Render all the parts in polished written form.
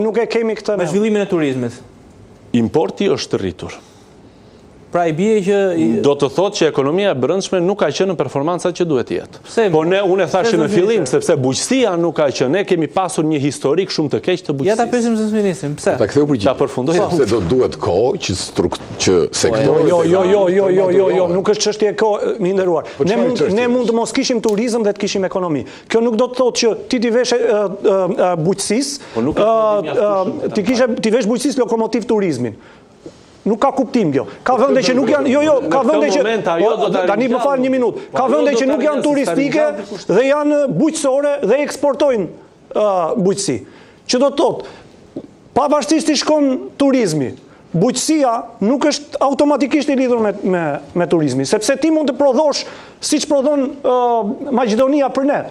Nuk e kemi këtë Me zhvillimin e turizmit. Importi është rritur. Pra i bie që Do të thotë që ekonomia e brendshme nuk ka qenë në performancat që duhet të jetë. Pse? Po ne unë e thashë Pse në fillim sepse bujqësia nuk ka qenë. Ne kemi pasur një historik shumë të keq të Ja ta bujqësisë. pyesim zëvendësministrin, pse? Ta ktheu përgjigjen. Ta përfundoj. Sepse do duhet kohë që struk që sektorët Jo, e jo, jo, jo, jo, jo, jo, maturohen. nuk është çështje kohë, i nderuar. Po Ne çfarë mund çështje ne është? mund të mos kishim turizëm dhe të kishim ekonomi. Kjo nuk do të thotë që ti t'i vesh bujqësisë, Po nuk është mjaftueshëm, ti kishe ti vesh bujqësisë lokomotiv turizmin. Nuk ka kuptim kjo. Ka vende që nuk janë, jo, jo, ka Në këtë vende që moment ajo po, do ta tani më fal një minutë. Po Ka ajo vende do që ta nuk janë ringjallë, se s'ta turistike ringjall dikush dhe janë bujqësore dhe eksportojnë ë, bujqësi. Që do të thotë, pavarësisht si shkon turizmi, bujqësia nuk është automatikisht i lidhur me me me turizmin, sepse ti mund të prodhosh siç prodhon ë, Maqedonia për ne.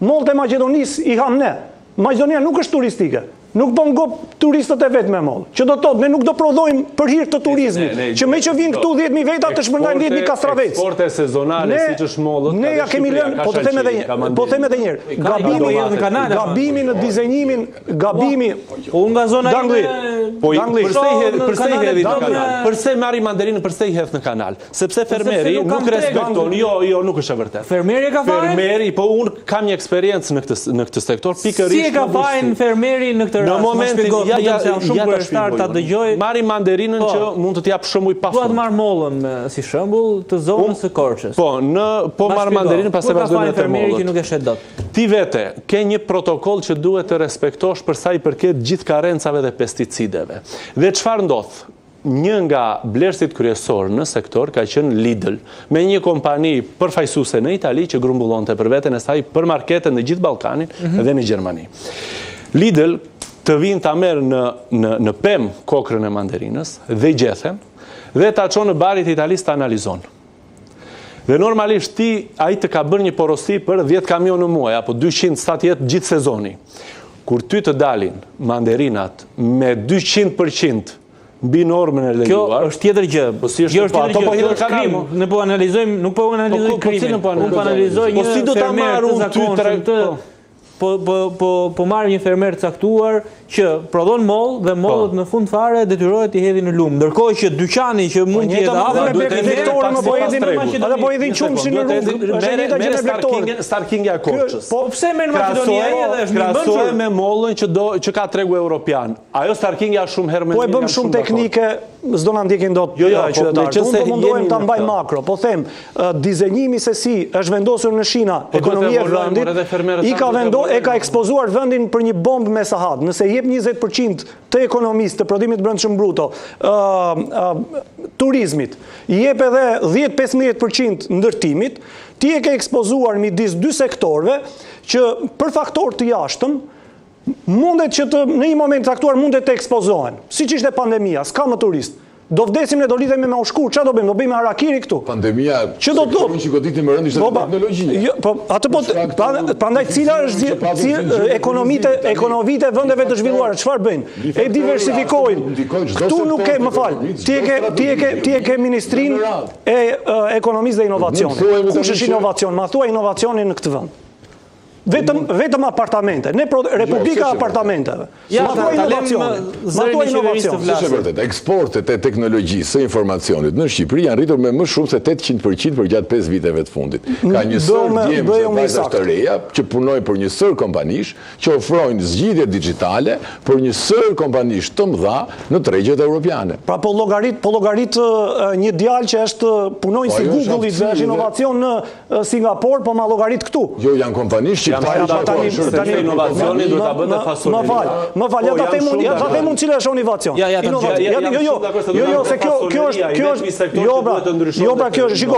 Mollët e Maqedonisë i ham ne. Maqedonia nuk është turistike. Nuk po ngop turistët e vet me mollë. Që do të thotë, ne nuk do prodhojmë për hir të turizmit, Ne- ne- që me që vinë këtu 10000 veta të shpërndajmë 10000 kastravec. Eksporte sezonale siç është mollët, Ne ka ja dhe kemi Shqipëria, lënë, ka po të them edhe shalqiri, ka një, po them edhe një herë, Ka gabimi domate, në kanal, ama. gabimi në dizenjimin, gabimi Po unë nga zona Dangli. ime Po i- Dangli. përse i hedh, Në përse i kanalet hedhin në tona- kanal? Përse marri manderinën, përse i hedh në kanal? Sepse fermeri nuk nuk kam treg. respekton. Jo, jo, nuk është e vërtetë. Fermeri e ka fajin? Fermeri, po unë kam një eksperiencë në këtë në këtë sektor, pikërisht. Si e ka në bujqësi. fajin fermeri në këtë Në rast? Ma momentin, shpjego, ja, lutem ja, se jam shumë ja ta kureshtar ta shpjegoj unë. dëgjoj. Marri manderinën Po. që mund të t'jap shembuj pa Dua të fund. marr mollën me, si shembull të zonës së Korçës. Po, në po Ma marr shpjego, manderinën, pastaj ku ka vazhdojmë fajin me te fermeri mollët. që nuk e shet dot? Ti vete ke një protokoll që duhet të respektosh për sa i përket gjithë karencave dhe pesticideve. Dhe çfarë ndodh? Një nga blerësit kryesor në sektor ka qenë Lidl, me një kompani përfaqësuese në Itali që grumbullonte për veten e saj për markete në gjithë Ballkanin dhe në Gjermani. Lidl të vinë ta merr në në në pem kokrën e manderinës dhe gjethen dhe ta çon në barit e Italisë ta analizon. Dhe normalisht ti, ai të ka bërë një porosi për 10 kamion në muaj, apo 200 sa të jetë gjithë sezoni. Kur ty të dalin manderinat me 200% mbi normën e Kjo lejuar, është tjetër gjë. Po si është Kjo po, tjetër ato gjë. po Kjo hidhen është kanal, krim. mo. Ne po analizojmë, nuk po analizoj Po, ku- po krimin. cilën po Unë po analizoj? analizoj Po një si do ta fermer marr të unë ty zakonshëm tre- të po. po po po po marr një fermer të caktuar që prodhon moll dhe mollët Po. në fund fare detyrohet i hedhin në lum. Ndërkohë që dyqani që mund të njëjta jetë më afër me duhet blek të hedhin blektorën, pak po sipas hedhin tregut. Ata po hedhin qumshin në Duhet të rrugë, hedhin- është e mere- njëjta gjë mere me blektorët. Starkingen- Starkingja e Korçës. Po pse merr në Maqedoni ai edhe është mirë krahasoje bënçur? me mollën që do që ka tregu evropian. Ajo Starkingja është shumë herë më Po e mirë, bëm jam shumë dakord. teknike, s'do na ndjekin dot Jo, jo, eh, po, qytetarët. meqense Unë po mundohem jemi ta në mbaj këtë. makro, po them, eh, dizenjimi se si është vendosur në shina Po duhet ekonomia e evoluojmë, vendit, por edhe fermerët i tanë ka duhet vendo, e evoluojnë. ka ekspozuar vendin për një bombë me sahat. Nëse jep 20% të ekonomisë, të prodhimit të brendshëm bruto, ë ë, turizmit, i jep edhe 10-15% ndërtimit, ti e ke ekspozuar midis dy sektorëve që për faktor të jashtëm mundet që të në një moment të caktuar mundet të ekspozohen. Siç ishte pandemia, s'ka më turist. Do vdesim ne do lidhemi me ushkur, çfarë do bëjmë? Do bëjmë harakiri këtu. Pandemia, Që do të thotë? sektorin që goditi më rënd ishte Po, ba, teknologjia. Jo, po atë po Për shkak të pra- prandaj cila është që patën cila zinxhirin e ekonomitë furnizimit, tani, ekonomitë e vendeve të zhvilluara çfarë bëjnë? Një E faktor diversifikojnë. ndikon çdo Këtu nuk ke, sektor më fal, ekonomik, ti e ke çdo ti e ke ti e ke strategji, ministrinë në radhë. e e, ekonomisë dhe inovacionit. Nuk thuajmë Kush tani është që- inovacion? Ma thua inovacionin në këtë vend. Vetëm vetëm apartamente. Ne pro, Republika Jo, e s'është apartamenteve. Ja, Ma ta- thua ta lem, inovacionin. Ma zërin thua e qeverisë të inovacionin. flasë. Është e vërtet, eksportet e teknologjisë së informacionit në Shqipëri janë rritur me më shumë se 800% përgjatë 5 viteve të fundit. Ka një sër Bëu me- djem bëu dhe me vajzash saktë. të reja që punojnë për një sër kompanish që ofrojnë zgjidhje digjitale për një sër kompanish të mëdha në tregjet europiane. Pra po llogarit, po llogarit ë, një djalë që është punonjë Po, si ajo është Google-it dhe aftësi është dhe- inovacion në ë, Singapur, po ma llogarit këtu. Jo, janë kompani shqiptare Janë që tani- ofrojnë shërbime tani për inovacioni kompani. duhet ta bënte Më- fasoneria. Më fal, më fal, ja Po, ta jam them unë, shumë ja ta dakord. them unë cila është inovacion. Ja, ja, ta Inovacion. dëgjoj. Jo, jo, Jam shumë dakord se jo, do jo, ta se kjo kjo është fasoneria, kjo i vetmi është sektor jo që pra, duhet të ndryshonte jo pra kjo është, të shiko.